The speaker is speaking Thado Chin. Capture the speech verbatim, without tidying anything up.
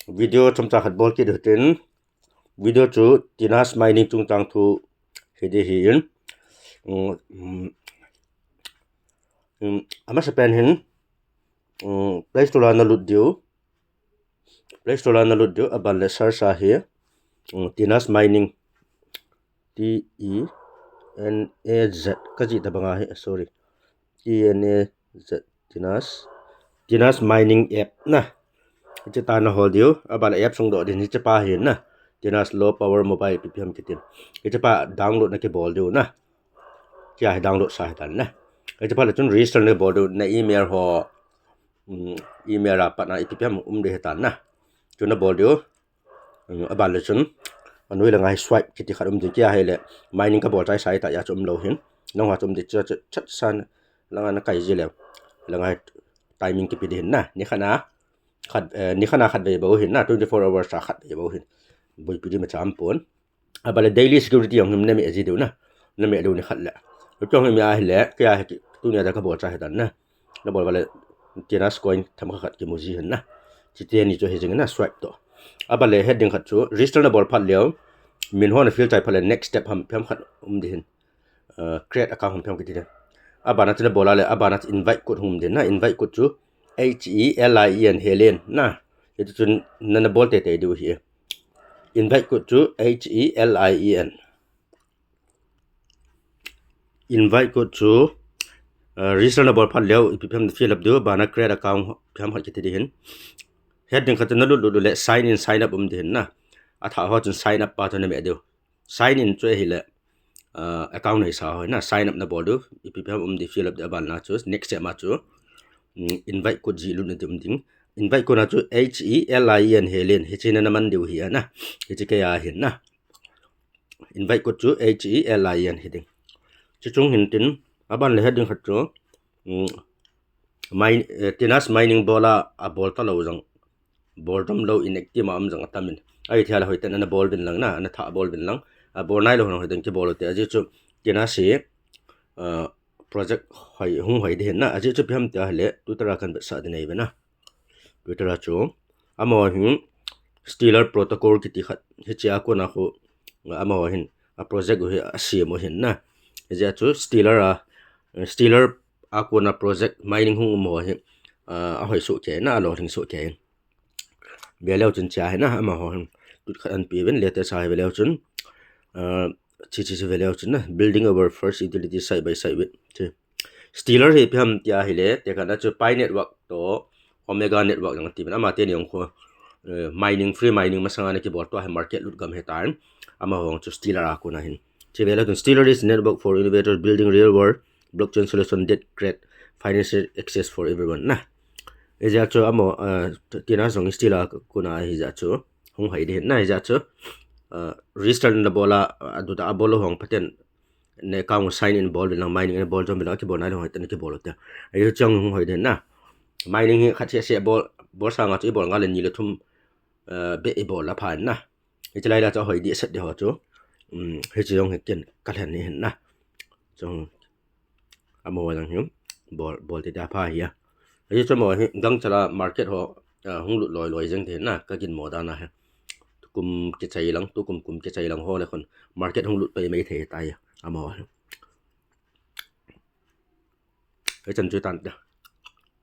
video chomcha khat bol kit hitin, video chu Tinas Mining chungchang thu hi ding ahin, um, um, um, amasapen hin, um, Play Store a na lut diu, Play Store a na lut diu, aban le search a hi, um, Tinas Mining, T E N A Z, ka jih ta banga hi, sorry, T E N A Z, Tinas, Tinas Mining app na. Hiche ta na hol diu, aban le app sung doh ding, hiche pa hi na. Tinas Low Power Mobile ipi ipi ham kitin. Hiche pa download na kibol diu na. Hiche hi download sa hitan na. Hiche pa le chun register na bol diu, na email ho, um, email a pat na ipi ipi ham um ding hitan na. Chu na bol diu. Um, aban le chun, anoi langa hi swipe kiti khat um ding, hiche ahile mining ka bol chai sa hita, hiche chu um lou hin. Nang ha chu um ding, chu, chu, chat san, langa na kai ji le, langa hi timing kipe ding hin na. Ni khat na, khat, eh, ni khat na khat vei bou hin na, twenty-four hours a khat vei bou hin. Boipi ding imacha um pon. Aban le daily security jong hin na me ji diu na. Na me diu ni khat le. Chu jong hin me ahile, hiche hi tunia dia ka bol chai hitan na. Na bol uva le Tinas coin themkhat khat kimu ji hin na. Hiche teni chu hi jing na, swipe toh. Aban le het ding khat chu register na bol phat leu, min ho na fill chai phat le next step ham ipi ham khat um ding hin. Uh, create account ham ipi ham kiti ding. Aban a chu na bol a le, aban a chu invite code hung um ding na, invite code chu H E L I E N, Helen na. Hichu chu na, na bol teitei diu ahi. Invite code chu H E L I E N. Invite code chu, uh, register na bol phat leu, ipi ipi ham na fill up diu, aban a create account ipi ham khat kiti ding hin. Het ding khat chu na lut lut le sign in, sign up um ding hin na. Athah ho chun sign up pa chu na me diu. Sign in chu ahile, uh, account neisa ho na, sign up na bol diu, ipi ipi ham um ding fill up diu, aban a chu next step a chu, um, invite code jih lut na ding um ding. Invite code a chu H E L I E N, Helen, hiche na na man diu ahi na. Hiche kei a hin na. Invite code chu H E L I E N hi ding. Chuche chung hin tin, aban le het ding khat chu, um, mine, eh, Tinas Mining bol a, abol talou jong, bol dom lou, inactive a um jong atam in. Ahithei a le hoiten ana bol uvin lang na, ana thah bol uvin lang. Abol nailou ho hoiten kibol u te. Ajeh chu Tinas hi, uh, project hoi, hung hoi ding hin na. Ajeh chu ipi ham tia ahile, Twitter a kan vetsah ding nei ve na. Twitter a chu, amaho hin Stellar Protocol kiti khat, hiche a kona khu, amaho hin, a project u hi asem u hin na. Hijeh a chu Stellar a, Stellar a kona project mining hung um ho hi, ah, ahoi soh kei na, alolhing soh kei. Ve leu chun hiche a hi na, amaho hin, tut khat an pe uvin, latest a hi ve leu chun, ah, hiche, hiche, hiche ve leu chun na, building our first utility site by site with, hiche. Stellar hi ipi ham tia ahile, tekahna chu Pi Network toh Omega Network jong ati uvin, ama teni jong khu, eh, mining, free mining masanga ana kibol, tua hi market lut gam ahitan, amaho jong chu Stellar a kona hin. Hiche ve leu chun, Stellar is network for innovators building real world blockchain solution that create financial access for everyone na. Hijeh a chu amaho, eh, Tinas jong Stellar a kona ahijeh a chu hung hoi ding hin na, hijeh a chu, eh, register na bol a, adu ta abol lou ho phaten, na account sign in bol uvin lang, mining na bol jom uvin lang, akibol nailou ho hoiten kibol u te. Ahi chu jong hung hoi ding na. Mining hi khat seh seh bol, bol sanga chu ibol ngal le ni le thum, eh, beh ibol a pha in na. Hiche lai la chu ahoi dehset ding ho chu. Um, hiche jong hi ken ka lhen ni hin na. Jong amaho jong hi bol, bol teitei a pha ahi a. Ahi chu amaho hi gangchal a market ho, ah, hung lut loi loi jeng thei na, ka ginmo dan a hi. Kum kichai lang, tukum kum kichai lang ho le khun market hung lut pai mai thei tai amaho hi. Hichan chu tan ta.